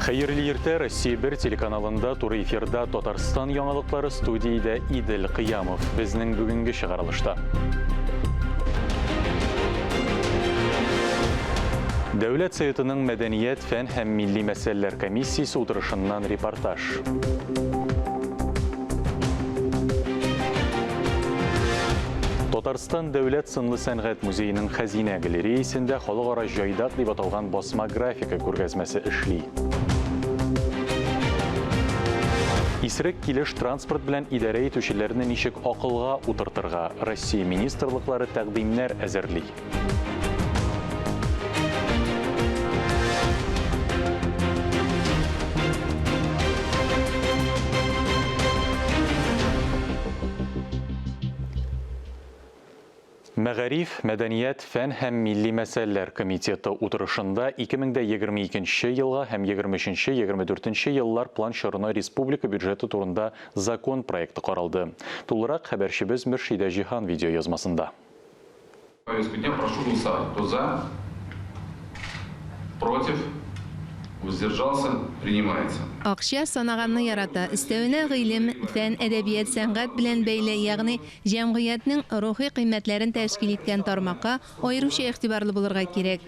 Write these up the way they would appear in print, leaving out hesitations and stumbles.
Хәерле иртә, Россия 1 телеканалында туры эфирда Татарстан яңалыклары студиядә Идел Кыямов. Безнең бүгенге чыгарылышта. Дәүләт Советының мәдәният, фән һәм милли мәсьәләләр комиссиясе утырышыннан репортаж. Татарстан дәүләт сынлы сәнгать музееның Хәзинә галереясендә халыкара җайдак дип аталган басма графика күргәзмәсе эшли. Исерек килеш транспорт белән идарә итүчеләрне ничек акылга утыртырга? Россия министрлыклары тәкъдимнәр әзерли. Мәгариф, мәдәният, фән һәм милли мәсьәләләр комитеты утырышында 2022 елга һәм 23-24 еллар план чорына республика бюджеты турында закон проекты каралды. Тулырак хәбәрчебез Мөршидә Җиһан видеоязмасында. Повестку дня прошу голосовать. Кто за? Против? Воздержался? Принимается. Акча санаганны ярата. Өстәвенә гыйлем, фән, әдәбият, сәнгать белән бәйле, ягъни җәмгыятьнең рухи кыйммәтләрен тәшкил иткән тармакка аеруча игътибарлы булырга кирәк.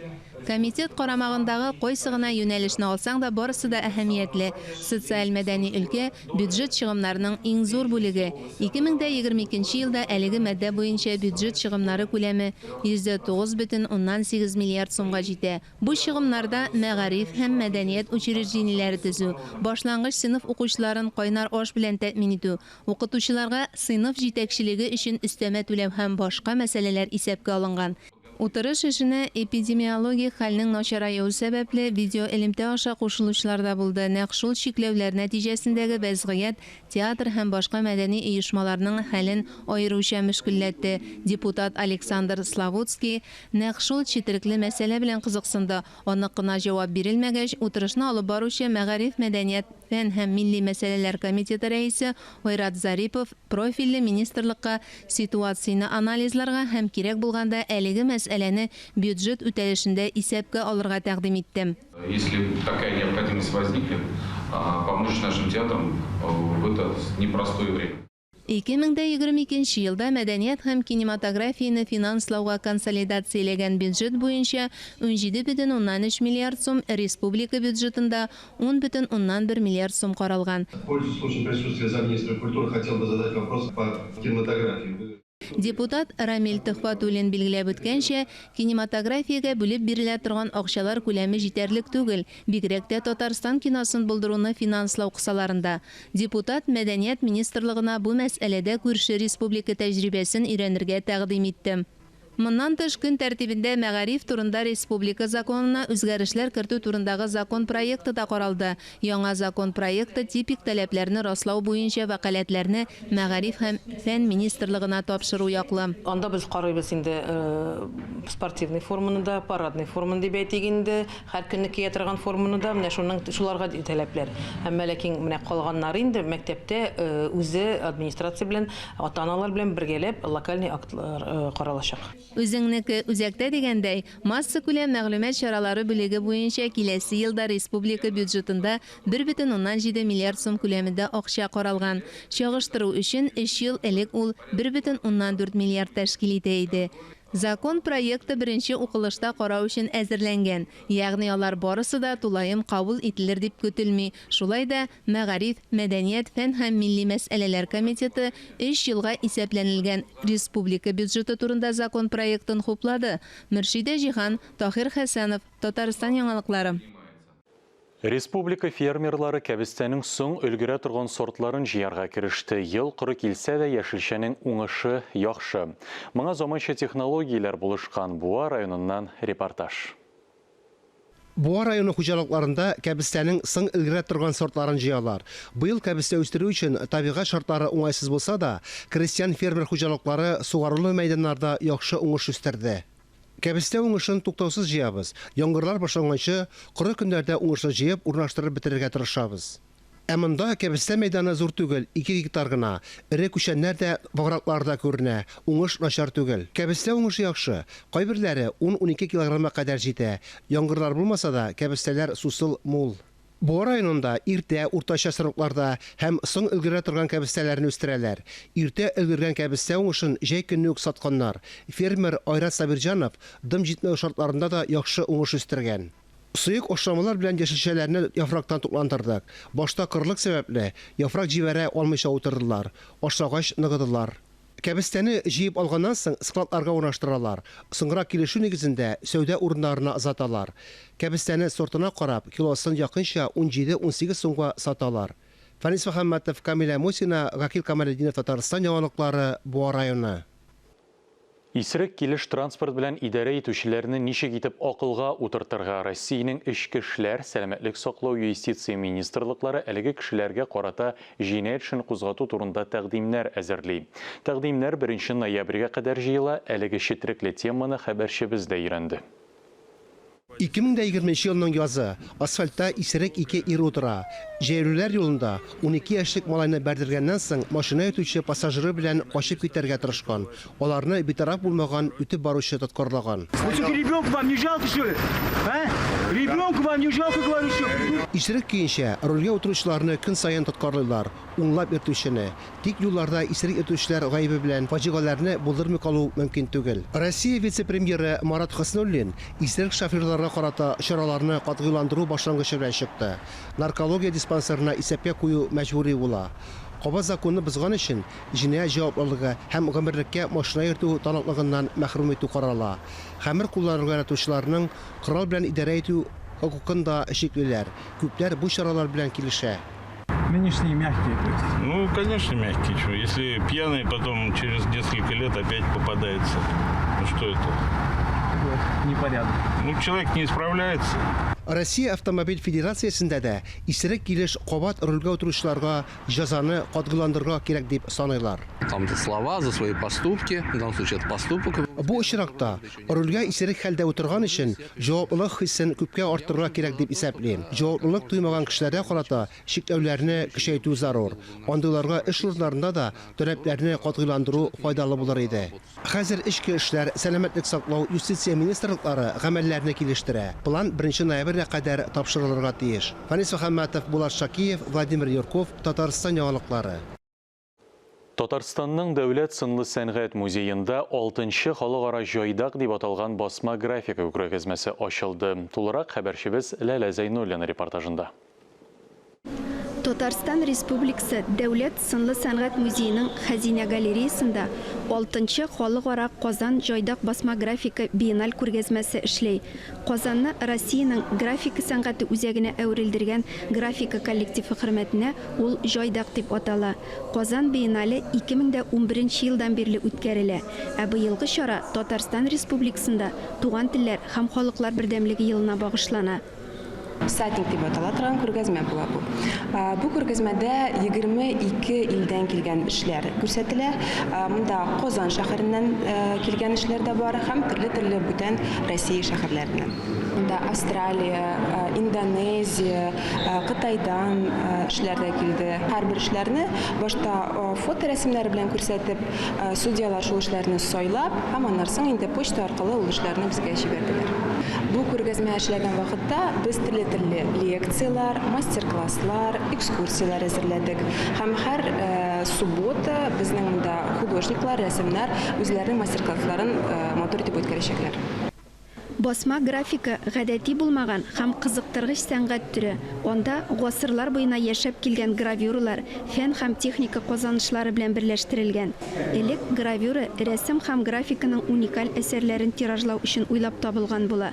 Комитет карамагындагы кайсы гына юнәлешне алсаң да, барысы да әһәмиятле. Социаль-мәдәни өлкә, бюджет чыгымнарының иң зур бүлеге. 2022 нче елда әлеге маддә буенча бюджет чыгымнары күләме 109,8 миллиард сумга җитә. Бу чыгымнарда мәгариф һәм мәдәният учреждениеләре төзү, башлангыч сыйныф укучыларын кайнар аш белән тәэмин итү, укытучыларга сыйныф җитәкчелеге өчен өстәмә түләү һәм башка мәсьәләләр исәпкә алынган. Утырыш эшенә эпидемиологик хәлнең начараюы сәбәпле, видеоэлемтә аша кушылучылар да булды. Нәкъ шул чикләүләр нәтиҗәсендәге вәзгыять театр һәм башка мәдәни оешмаларның хәлен аеруча мөшкелләтте. Депутат Александр Славутский нәкъ шул четерекле мәсьәлә белән кызыксынды. Анык кына җавап бирелмәгәч, утырышны алып баручы мәгариф, мәдәният, фән һәм милли мәсьәләләр комитеты рәисе Айрат Зарипов профильле министрлыкка ситуацияне анализларга һәм кирәк булганда әлеге мәсьәләне бюджет үтәлешендә исәпкә алырга тәкъдим итте. Если такая необходимость возникнет, помочь нашим театрам в это непростое время. 2022 нче елда мәдәният һәм кинематографияне финанслауга консолидацияләгән бюджет буенча 17,3 миллиард сум, республика бюджетында 10,1 миллиард сум каралган. Пользуясь случаем присутствия замминистра культуры, хотел бы задать вопрос по кинематографии. Депутат Рамил Төхвәтуллин билгеләп үткәнчә, кинематографиягә бүлеп бирелә торган акчалар күләме җитәрлек түгел, бигрәк тә Татарстан киносын булдыруны финанслау кысаларында. Депутат Мәдәният министрлыгына бу мәсьәләдә күрше республика тәҗрибәсен өйрәнергә тәкъдим итте. Моннан тыш, көн тәртибендә Мәгариф турында республика законына үзгәрешләр кертү турындагы закон проекты да каралды. Яңа закон проекты типик таләпләрне раслау буенча вәкаләтләрне Мәгариф һәм фән министрлыгына тапшыру яклы. Анда без карыйбыз инде спортивный форманы да, парадный форманы дип әйтик инде, Һәр көнне кия торган форманы да менә шуның шуларга таләпләр. Әмма ләкин менә калганнары инде мәктәптә үзе администрация белән, ата-аналар белән бергәләп локальный актлар каралачак. Үзеңнеке үзәктә дигәндәй, массакүләм мәгълүмат чаралары бүлеге буенча киләсе елда республика бюджетында 1,7 миллиард сум күләмендә акча каралган. Чагыштыру өчен, өч ел элек ул 1,4 миллиард тәшкил итә иде. Закон проекты беренче укылышта карау өчен әзерләнгән, ягъни алар барысы да тулаем кабул ителер дип көтелми. Шулай да, Мәгариф, мәдәният, фән һәм милли мәсьәләләр комитеты өч елга исәпләнелгән республика бюджеты турында закон проектын хуплады. Мөршидә Җиһан, Таһир Хәсәнов, Татарстан яңалыклары. Республика фермерлары кәбестәнең соң өлгерә торган сортларын җыярга кереште. Ел коры килсә дә, яшелчәнең уңышы яхшы. Моңа заманча технологияләр булышкан. Буа районыннан репортаж. Буа районы хуҗалыкларында кәбестәнең соң өлгерә торган сортларын җыялар. Быел кәбестә үстерү өчен табигать шартлары уңайсыз булса да, крестьян-фермер хуҗалыклары сугарулы мәйданнарда яхшы уңыш үстерде. Кәбестә уңышын туктаусыз җыябыз. Яңгырлар башланганчы, коры көннәрдә уңышны җыеп, урнаштырып бетерергә тырышабыз. Ә монда кәбестә мәйданы зур түгел, ике гектар гына. Эре күчәннәр дә, ваграклар да күренә, уңыш начар түгел. Кәбестә уңышы яхшы. Кайберләре ун-унике килограммга кадәр җитә. Яңгырлар булмаса да, кәбестәләр сусыл, мул. Буа районында иртә, уртача срокларда һәм соң өлгерә торган кәбестәләрне үстерәләр. Иртә өлгергән кәбестә уңышын җәй көнне үк сатканнар. Фермер Айрат Сабирҗанов дым җитмәү шартларында да яхшы уңыш үстергән. Сыек ашламалар белән яшелчәләрне яфрактан тукландырдык. Башта корылык сәбәпле, яфрак җибәрә алмыйча утырдылар. Ашлагач, ныгыдылар. Кәбестәне җыеп алганнан соң складларга урнаштыралар, соңрак килешү нигезендә сәүдә урыннарына озаталар. Кәбестәне сортына карап, килосын якынча унҗиде-унсигез сумга саталар. Фәнис Мөхәммәтов, Камилә Мусина, Гакил Камалетдинов Татарстан яңалыклары, Буа районы. Исерек килеш транспорт белән идарә итүчеләрне ничек итеп акылга утыртырга? Россиянең Эчке эшләр, Сәламәтлек саклау, Юстиция министрлыклары әлеге кешеләргә карата җинаять эшен кузгату турында тәкъдимнәр әзерли. Тәкъдимнәр беренче ноябрьгә кадәр җыела, әлеге четерекле теманы хәбәрчебез дә өйрәнде. 2020 нче елның язы. Асфальтта исерек ике ир утыра. Җәяүлеләр юлында 12 яшьлек малайны бәрдергәннән соң машина йөртүче пассажиры белән качып китәргә тырышкан. Аларны битараф булмаган үтеп баручы тоткарлаган. Вы что, ребенка вам не жалко, что ли? А? Ребенка вам не жалко, говорю, что? Исерек көенчә рульгә утыручыларны көн саен тоткарлыйлар, унлап йөртүчене. Тик юлларда исерек йөртүчеләр гаебе белән фаҗигаләрне булдырмый калу мөмкин түгел. Россия вице-премьеры Марат Хөснуллин исерек шоферларга карата чараларны катгыйландыру башлангычы белән чыкты. Наркология диспансерына исәпкә кую мәҗбүри була. Кабат законны бозган өчен җинаять җаваплылыгы һәм гомерлеккә машина йөртү таныклыгыннан мәхрүм итү карала. Хәмер кулланырга яратучыларның корал белән идарә итү хокукын да чиклиләр. Күпләр бу чаралар белән килешә. Нынешние мягкие, то есть. Ну, конечно, мягкие. Чё, если пьяный потом через несколько лет опять попадается. Ну, что это? Вот, непорядок. Ну, человек не исправляется. Россия Автомобиль Федерациясендә дә исерек килеш кабат рульгә утыручыларга җәзаны катгыйландырырга кирәк дип саныйлар. Там за слова, за свои поступки, в данном случае это поступок. Бу очракта рульгә исерек хәлдә утырган өчен җаваплылык хисен күпкә арттырырга кирәк дип исәплим. Җаваплылык тоймаган кешеләргә карата чикләүләрне көчәйтү зарур. Андыйларга эш урыннарында да таләпләрне катгыйландыру файдалы булыр иде. Хәзер Эчке эшләр, Сәламәтлек саклау, Юстиция министрлыклары гамәлләрне килештерә. План беренче ноябрьгә кадәр тапшырылырга тиеш. Фәнис Мөхәммәтов, Булат Шакиев, Владимир Юрков, Татарстан яңалыклары. Татарстанның Дәүләт сынлы сәнгать музеенда алтынчы халыкара Җайдак дип аталган басма графика күргәзмәсе ачылды. Тулырак хәбәрчебез Ләлә Зәйнуллина репортажында. Татарстан Республикасы Дәүләт сынлы сәнгать музееның Хәзинә галереясында алтынчы халыкара Казан җайдак басма графика биенналь күргәзмәсе эшли. Казанны Россиянең графика сәнгате үзәгенә әверелдергән графика коллективы хөрмәтенә ул Җайдак дип атала. Казан биеннале 2011 елдан бирле үткәрелә, ә быелгы чара Татарстан Республикасында Туган телләр һәм халыклар бердәмлеге елына багышлана. Всадник дип атала торган күргәзмә була бу. Бу күргәзмәдә 22 илдән килгән эшләр күрсәтелә. Монда Казан шәһәреннән килгән эшләр дә бар һәм төрле-төрле бүтән Россия шәһәрләреннән. Монда Австралия, Индонезия, Кытайдан эшләр дә килде. Һәрбер эшләрне башта фоторәсемнәре белән күрсәтеп, судьялар шул эшләрне сайлап һәм аннан соң инде почта аркылы ул эшләрне безгә җибәрделәр. Бу күргәзмә эшләгән вакытта без төрле-төрле лекцияләр, мастер-класслар, экскурсияләр әзерләдек. Һәм һәр суббота безнең монда художниклар, рәссамнар үзләренең мастер-классларын матур итеп үткәрәчәкләр. Басма графика, гадәти булмаган һәм кызыктыргыч сәнгать төре. Анда гасырлар буена яшәп килгән гравюралар фән һәм техника казанышлары белән берләштерелгән. Элек гравюра рәсем һәм графиканың уникаль әсәрләрен тиражлау өчен уйлап табылган була.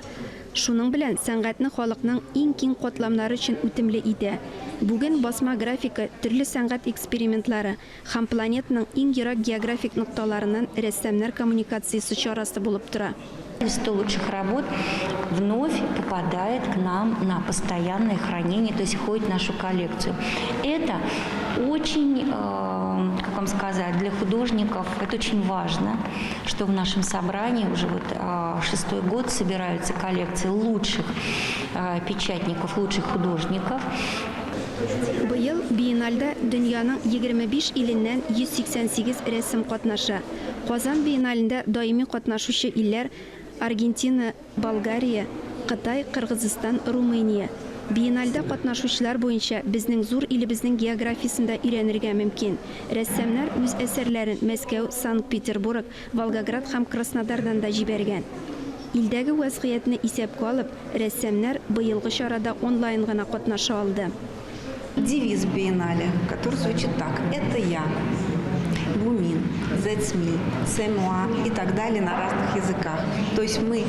Шуның белән сәнгатьне халыкның иң киң катламнары өчен үтемле итә. Бүген басма графика төрле сәнгать экспериментлары һәм планетаның иң ерак географик нокталарыннан рәссамнар коммуникациясе чарасы булып тора. 100 лучших работ вновь попадает к нам на постоянное хранение, то есть входит в нашу коллекцию. Это очень, э, как вам сказать, для художников это очень важно, что в нашем собрании уже вот э, шестой год собираются коллекции лучших э, печатников, лучших художников. Быел биеннальдә дөньяның 25 иленнән 188 рәссам катнаша. Казан биенналендә даими катнашучы илләр, Аргентина, Болгария, Кытай, Кыргызстан, Румыния. Биенальдә катнашучылар буенча безнең зур илебезнең географиясен дә өйрәнергә мөмкин. Рәссамнар үз әсәрләрен Мәскәү, Санкт-Петербург, Волгоград һәм Краснодардан да җибәргән. Илдәге вәзгыятьне исәпкә алып, рәссамнар быелгы чарада онлайн гына катнаша алды. Девиз биеннале, который звучит так: "Это я". Бу мин, that's me, c'est moi и так далее на разных языках. То есть мы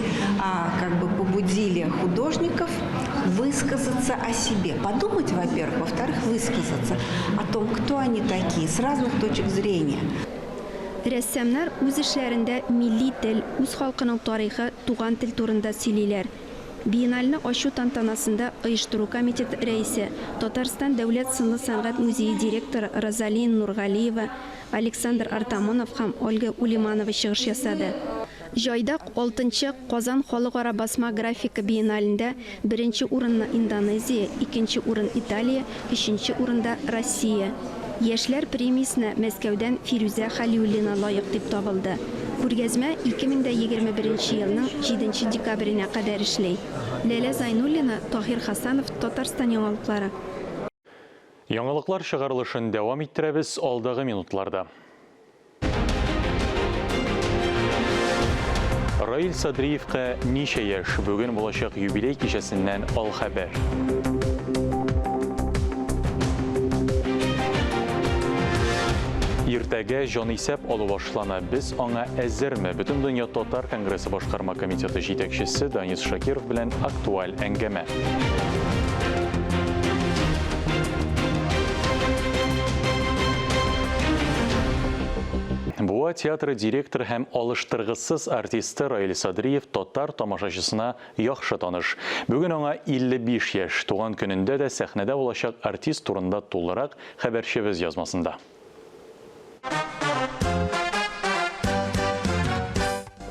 как бы побудили художников высказаться о себе. Подумать, во-первых, во-вторых, высказаться о том, кто они такие, с разных точек зрения. Рәссамнар үз эшләрендә милли тел, үз халкының тарихы, туган тел турында сөйлиләр. Биенальне ачу тантанасында оештыру комитеты рәисе, Татарстан дәүләт сынлы сәнгать музее директоры Розалия Нургалиева, Александр Артамонов һәм Ольга Улиманова чыгыш ясады. Җайдак алтынчы Казан халыкара басма графика биенналендә беренче урынны Индонезия, икенче урын Италия, өченче урында Россия. Яшьләр премиясенә Мәскәүдән Фирүзә Хәлиуллина лаек дип табылды. Күргәзмә 2021 елның җиденче декабренә кадәр эшли. Ләлә Зайнуллина, Таһир Хасанов, Татарстан яңалыклары. Яңалыклар чыгарылышын дәвам иттерәбез алдагы минутларда. Раил Садриевка ничә яшь? Бүген булачак юбилей кичәсеннән алхәбәр. Иртәгә җанисәп алу башлана. Без аңа әзерме? Бөтендөнья татар конгрессы башкарма комитеты җитәкчесе Данис Шакиров белән актуаль әңгәмә. Буа театры директоры һәм алыштыргысыз артисты Раил Садриев татар тамашачысына яхшы таныш. Бүген аңа 55 яшь. Туган көнендә дә сәхнәдә булачак артист турында тулырак хәбәрчебез язмасында.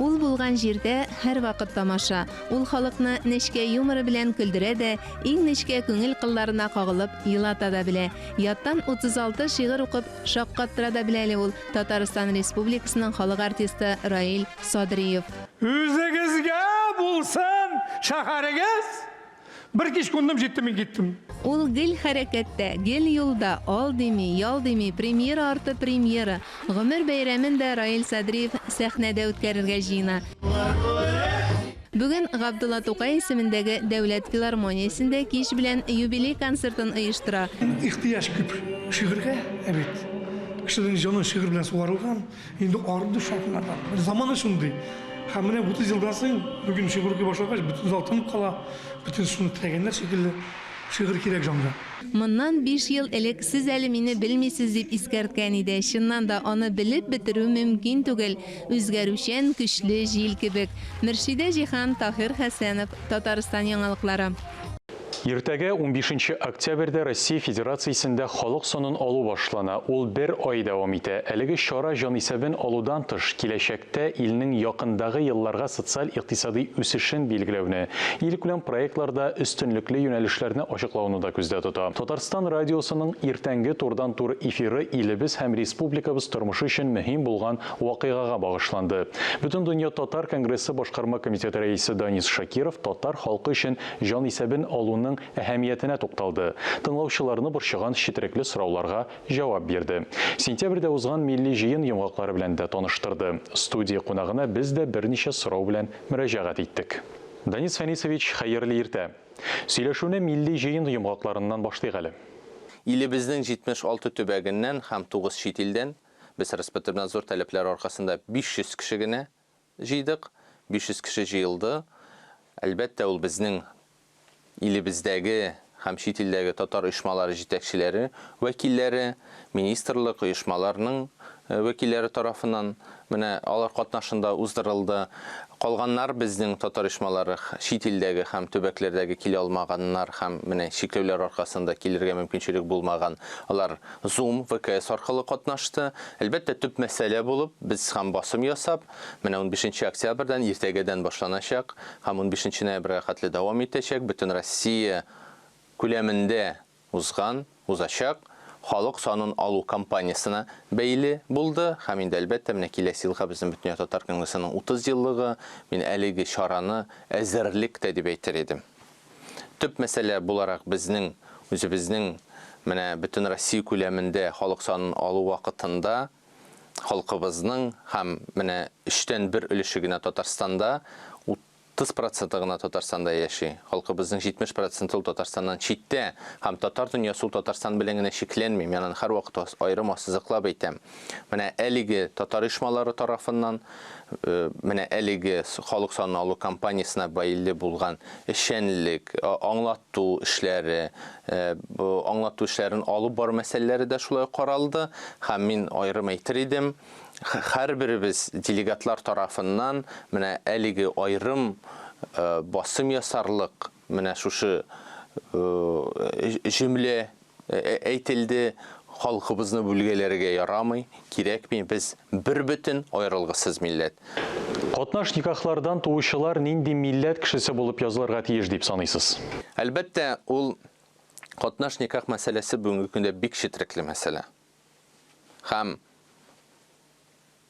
Ул булган җирдә һәрвакыт тамаша. Ул халыкны нечкә юморы белән көлдерә дә, иң нечкә күңел кылларына кагылып елата да белә. Яттан 36 шигырь укып шаккаттыра да белә әле ул Татарстан Республикасының халык артисты Раил Садриев. Үзегезгә булсын шәһәрегез! Бер кич кундым, җитте, мин киттем. Ул гел хәрәкәттә, гел юлда, ал дими, ял дими, премьера арты премьера. Гомер бәйрәмен дә Раил Садриев сәхнәдә үткәрергә җыена. Бүген Габдулла Тукай исемендәге дәүләт филармониясендә кич белән юбилей концертын оештыра. Ихтыяҗ күп шигырьгә, ә бит кешенең җаны шигырь белән сугарылган. Инде арыды шаукымнардан. Бер заманы шундый. Һәм менә 30 елдан соң бүген шигырь укый башлагач, бөтен зал тынып кала, бөтен шуны теләгәннәр шикелле. Шигырь кирәк җанга. Моннан биш ел элек сез әле мине белмисез дип искәрткән иде. Чыннан да, аны белеп бетерү мөмкин түгел. Үзгәрүчән, көчле җил кебек. Мөршидә Җиһан, Таһир Хәсәнов, Татарстан яңалыклары. Иртәгә, унбишенче октябрьдә Россия Федерациясендә халык санын алу башлана. Ул бер ай дәвам итә. Әлеге чара җанисәбен алудан тыш, киләчәктә илнең якындагы елларга социаль-икътисадый үсешен билгеләүне, илкүләм проектларда өстенлекле юнәлешләрне ачыклауны да күздә тота. Татарстан радиосының иртәнге турыдан-туры эфиры илебез һәм республикабыз тормышы өчен мөһим булган вакыйгага багышланды. Бөтендөнья татар конгрессы башкарма комитеты рәисе Данис Шакиров татар халкы өчен җанисәбен алуның әһәмиятенә тукталды, тыңлаучыларны борчыган четерекле сорауларга җавап бирде. Сентябрьдә узган милли җыен йомгаклары белән дә таныштырды. Студия кунагына без дә берничә сорау белән мөрәҗәгать иттек. Данис Фәнисович, хәерле иртә! Сөйләшүне милли җыен йомгакларыннан башлыйк әле. Илебезнең 76 төбәгеннән һәм 9 чит илдән Без Роспотребнадзор таләпләре аркасында 500 кеше генә җыйдык. 500 кеше җыелды. Әлбәттә, ул безнең илебездәге һәм чит илдәге татар оешмалары җитәкчеләре, вәкилләре, министрлык, оешмаларның вәкилләре тарафыннан менә алар катнашында уздырылды. Калганнар безнең татар оешмалары чит илдәге һәм төбәкләрдәге килә алмаганнар һәм менә чикләүләр аркасында килергә мөмкинчелек булмаган, алар Zoom, VKS аркылы катнашты. Әлбәттә, төп мәсьәлә булып, без һәм басым ясап, менә унбишенче октябрьдән, иртәгәдән башланачак һәм унбишенче ноябрьгә хәтле дәвам итәчәк Бөтенроссия күләмендә узган, узачак халык санын алу кампаниясенә бәйле булды һәм инде, әлбәттә, менә киләсе елга безнең Бөтендөнья татар конгрессының 30 еллыгы, мин әлеге чараны әзерлек тә дип әйтер идем. Төп мәсьәлә буларак безнең үзебезнең менә бөтен Россия күләмендә халык санын алу вакытында халкыбызның һәм менә өчтән бер өлеше генә Татарстанда, 30 проценты гына Татарстанда яши. Халкыбызның 70 проценты ул Татарстаннан читтә. Һәм татар дөньясы ул Татарстан белән генә чикләнми. Мин аны һәрвакыт аерым ассызыклап әйтәм. Менә әлеге татар оешмалары тарафыннан, менә әлеге халык санын алу кампаниясенә бәйле булган эшчәнлек, аңлату эшләре, аңлату эшләрен алып бару мәсьәләләре дә шулай ук каралды. Һәм мин аерым әйтер идем, һәрберебез делегатлар тарафыннан менә әлеге аерым басым ясарлык менә шушы җөмлә әйтелде, халкыбызны бүлгәләргә ярамый, кирәкми, без бербөтен, аерылгысыз милләт. Катнаш никахлардан туучылар нинди милләт кешесе булып язылырга тиеш дип саныйсыз? Әлбәттә, ул катнаш никах мәсьәләсе бүгенге көндә бик четерекле мәсьәлә. Һәм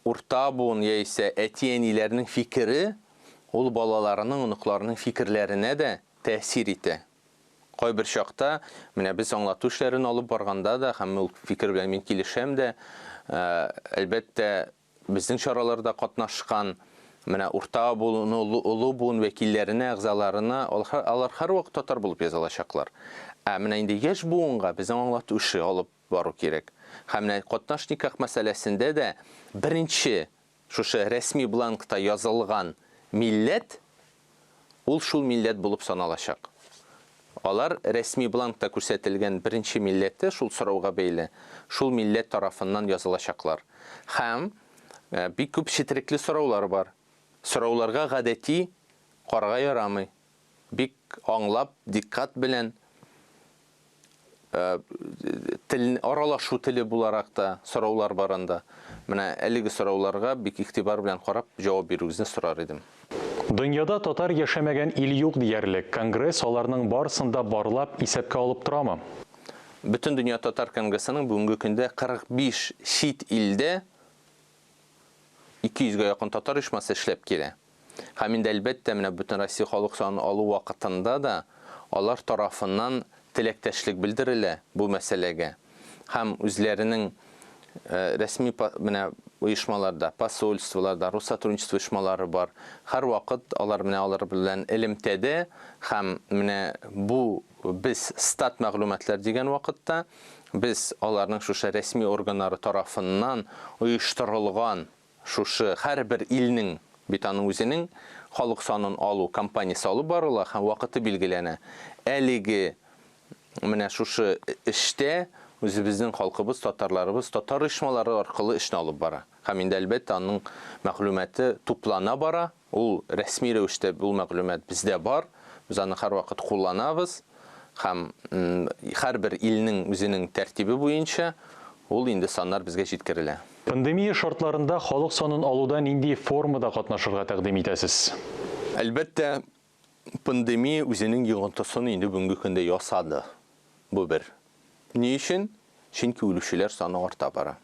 урта буын яисә әти-әниләрнең фикере ул балаларының, оныкларының фикерләренә дә тәэсир итә. Кайбер чакта, менә без аңлату эшләрен алып барганда да, һәм ул фикер белән мин килешәм дә, әлбәттә, безнең чараларда катнашкан менә урта буын, олы буын вәкилләренә, әгъзаларына, алар һәрвакыт татар булып язылачаклар. Ә менә инде яшь буынга безнең аңлату эше алып бару кирәк. Һәм менә катнаш никах мәсьәләсендә дә беренче шушы рәсми бланкта язылган милләт, ул шул милләт булып саналачак. Алар рәсми бланкта күрсәтелгән беренче милләте, шул сорауга бәйле, шул милләт тарафыннан язылачаклар. Һәм бик күп четерекле сораулар бар. Сорауларга гадәти карга ярамый. Бик аңлап, диккать белән тел, аралашу теле буларак та сораулар бар анда. Менә әлеге сорауларга бик игътибар белән карап җавап бирүегезне сорар идем. Дөньяда татар яшәмәгән ил юк диярлек. Конгресс аларның барысын да барлап, исәпкә алып торамы? Бөтендөнья татар конгрессының бүгенге көндә 45 чит илдә 200 гә якын татар оешмасы эшләп килә. Һәм инде, әлбәттә, менә Бөтенроссия халык санын алу вакытында да алар тарафыннан теләктәшлек белдерелә бу мәсьәләгә һәм үзләренең рәсми менә оешмаларда, посольстволарда, Россотрудничество оешмалары бар, һәрвакыт алар менә алар белән элемтәдә һәм менә бу без стат мәгълүматлар дигән вакытта без аларның шушы рәсми органнары тарафыннан оештырылган Шушы һәрбер илнең бит аның үзенең халык санын алу кампаниясе алып барыла һәм вакыты билгеләнә. Әлеге менә шушы эштә үзебезнең халкыбыз, татарларыбыз татар оешмалары аркылы эшне алып бара. Һәм инде, әлбәттә, аның мәгълүматы туплана бара. Ул рәсми рәвештә ул мәгълүмат бездә бар, без аны һәрвакыт кулланабыз һәм һәрбер илнең үзенең тәртибе буенча ул инде саннар безгә җиткерелә. Пандемия шартларында халык санын алуда нинди формада катнашырга тәкъдим итәсез? Әлбәттә, пандемия үзенең йогынтысын инде бүгенге көндә ясады. Бу бер. Ни өчен? Чөнки үлүчеләр саны арта бара.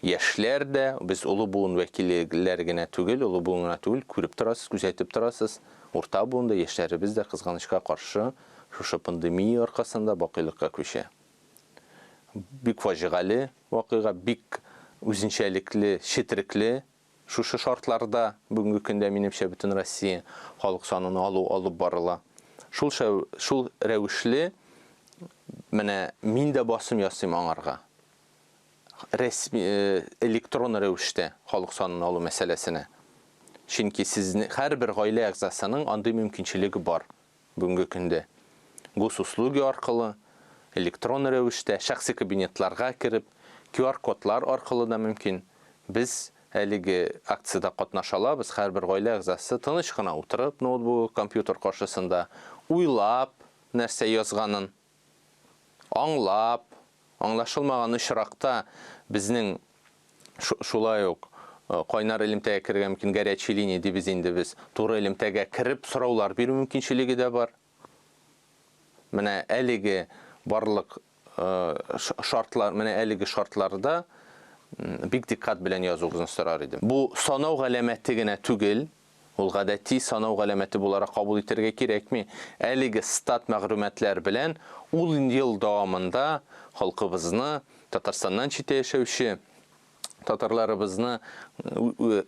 Яшьләр дә, без олы буын вәкилләр генә түгел, олы буын гына түгел, күреп торасыз, күзәтеп торасыз, урта буын да, яшьләребез дә, кызганычка каршы, шушы пандемия аркасында бакыйлыкка күчә. Бик фаҗигале вакыйга, бик үзенчәлекле, четерекле шушы шартларда бүгенге көндә, минемчә, бөтен Россия халык санын алу алып барыла. Шул шул рәвешле менә мин дә басым ясыйм аңарга. рәсми электрон рәвештә халык санын алу мәсьәләсенә. Чөнки сезне һәрбер гаилә әгъзасының андый мөмкинчелеге бар бүгенге көндә. Госуслуги аркылы, электрон рәвештә, шәхси кабинетларга кереп, QR-кодлар аркылы да мөмкин. Без әлеге акциядә катнаша алабыз, һәрбер гаилә әгъзасы тыныч кына утырып ноутбугы, компьютер каршысында уйлап нәрсә язганын аңлап, аңлашылмаган очракта безнең шулай ук кайнар элемтәгә керергә мөмкин, горячая линия дибез инде без, туры элемтәгә кереп сораулар бирү мөмкинчелеге дә бар. Менә әлеге барлык шартлар, менә әлеге шартларда бик диккать белән язуыгызны сорар идем. Бу санау галәмәте генә түгел, Ул гадәти санау галәмәте буларак кабул итәргә кирәкми. Әлеге стат мәгълүматлар белән ул ел дәвамында халкыбызны, Татарстаннан читтә яшәүче татарларыбызны,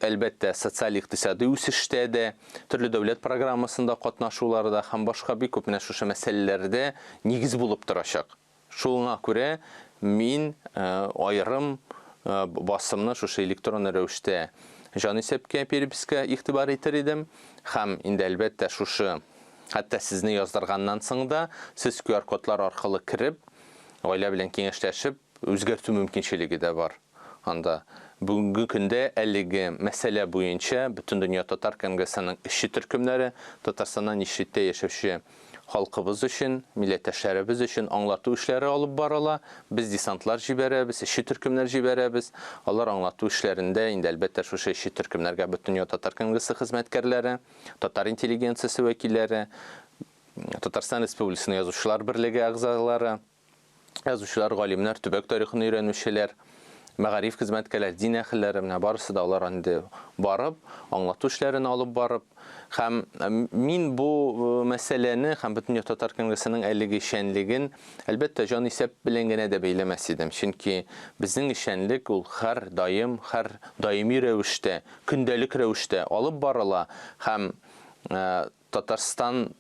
әлбәттә, социаль-икътисадый үсештә дә, төрле дәүләт программасында катнашуларда һәм башка бик күп менә шушы мәсьәләләрдә нигез булып торачак. Шуңа күрә мин аерым басымны шушы электрон рәвештә җанисәпкә, переписька игътибар итер идем. Һәм инде, әлбәттә, шушы, хәтта сезне яздырганнан соң да, сез QR-кодлар аркылы кереп, гаилә белән киңәшләшеп, үзгәртү мөмкинчелеге дә бар анда. Бүгенге көндә әлеге мәсьәлә буенча Бөтендөнья татар конгрессының эшче төркемнәре Татарстаннан читтә яшәүче халкыбыз өчен, милләттәшләребез өчен аңлату эшләре алып барыла. Без десантлар җибәрәбез, эшче төркемнәр җибәрәбез. Алар аңлату эшләрендә инде, әлбәттә, шушы эшче төркемнәргә Бөтендөнья татар конгрессы хезмәткәрләре, татар интеллигенциясе вәкилләре, Татарстан Республикасының Язучылар берлеге әгъзалары, язучылар, галимнәр, төбәк тарихын өйрәнүчеләр, мәгариф хезмәткәрләре, дин әһелләре, менә барысы да алар инде барып, аңлату эшләрен алып барып, һәм мин бу мәсьәләне һәм Бөтендөнья татар конгрессының әлеге эшчәнлеген, әлбәттә, җанисәп белән генә дә бәйләмәс идем. Чөнки безнең эшчәнлек ул һәр даим, һәр даими рәвештә, көндәлек рәвештә алып барыла һәм Татарстан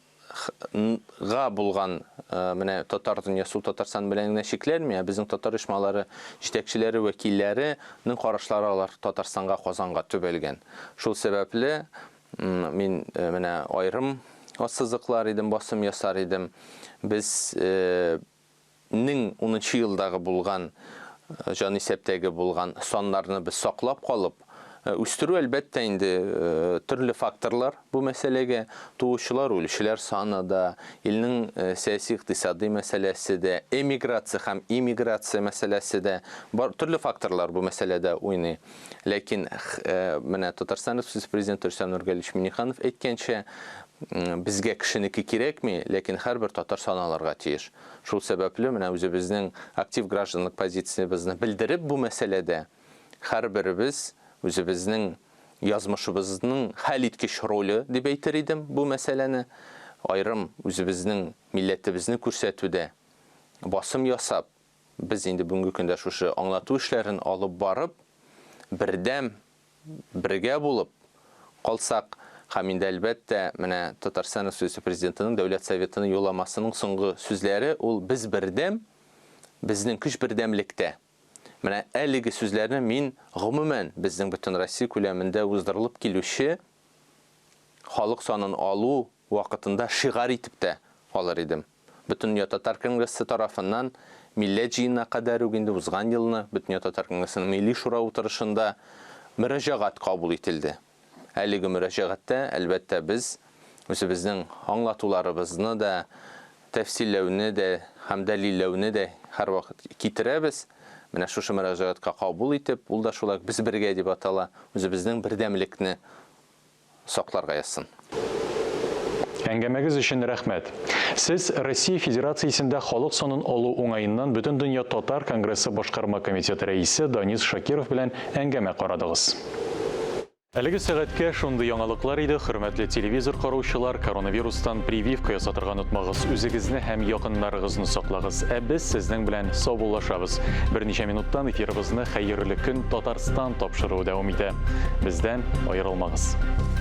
га булган менә татар дөньясы ул Татарстан белән генә чикләнми, ә безнең татар оешмалары җитәкчеләре, вәкилләре нең карашлары алар Татарстанга, Казанга төбәлгән. Шул сәбәпле мин менә аерым ассызыклар идем, басым ясар идем. Без нең унынчы елдагы булган җанисәптәге булган саннарны без саклап калып, үстерү, әлбәттә инде, төрле факторлар бу мәсьәләгә, туучылар, үлүчеләр саны да, илнең сәяси-икътисадый мәсьәләсе дә, эмиграция һәм иммиграция мәсьәләсе дә, бар төрле факторлар бу мәсьәләдә уйный. Ләкин менә Татарстан Республикасы Президенты Рөстәм Нургалиевич Миңнеханов әйткәнчә, Безгә кешенеке кирәкми, ләкин һәрбер татар саналырга тиеш. Шул сәбәпле, менә үзебезнең актив гражданлык позициябезне белдереп бу мәсьәләдә һәрберебез үзебезнең язмышыбызның хәлиткеч роле дип әйтер идем бу мәсьәләне, аерым үзебезнең милләтебезне күрсәтүдә басым ясап, без инде бүгенге көндә шушы аңлату эшләрен алып барып, бердәм бергә булып калсак һәм инде, әлбәттә, менә Татарстан Республикасы Президентының Дәүләт Советының Юлламасының соңгы сүзләре ул Без бердәм, безнең көч бердәмлектә. Менә әлеге сүзләрне мин, гомумән, безнең Бөтенроссия күләмендә уздырылып килүче халык санын алу вакытында шигарь итеп тә алыр идем. Бөтендөнья татар конгрессы тарафыннан Милләт җыенына кадәр үк инде узган елны Бөтендөнья татар конгрессының Милли шура утырышында мөрәҗәгать кабул ителде. Әлеге мөрәҗәгатьтә, әлбәттә, без үзебезнең аңлатуларыбызны да, тәфсилләүне дә һәм дәлилләүне дә һәрвакыт китерәбез. Менә шушы мөрәҗәгатькә кабул итеп, ул да шулай ук Без бергә дип атала, үзебезнең бердәмлекне сакларга язсын. Әңгәмәгез өчен рәхмәт. Сез Россия Федерациясендә халык санын алу уңаеннан Бөтендөнья татар конгрессы башкарма комитеты рәисе Данис Шакиров белән әңгәмә карадыгыз. Әлеге сәгатькә шундый яңалыклар иде, хөрмәтле телевизор караучылар, коронавирустан прививка ясатырга онытмагыз, үзегезне һәм якыннарыгызны саклагыз. Ә без сезнең белән саубуллашабыз. Берничә минуттан эфирыбызны Хәерле көн, Татарстан тапшыруы дәвам итә. Бездән аерылмагыз.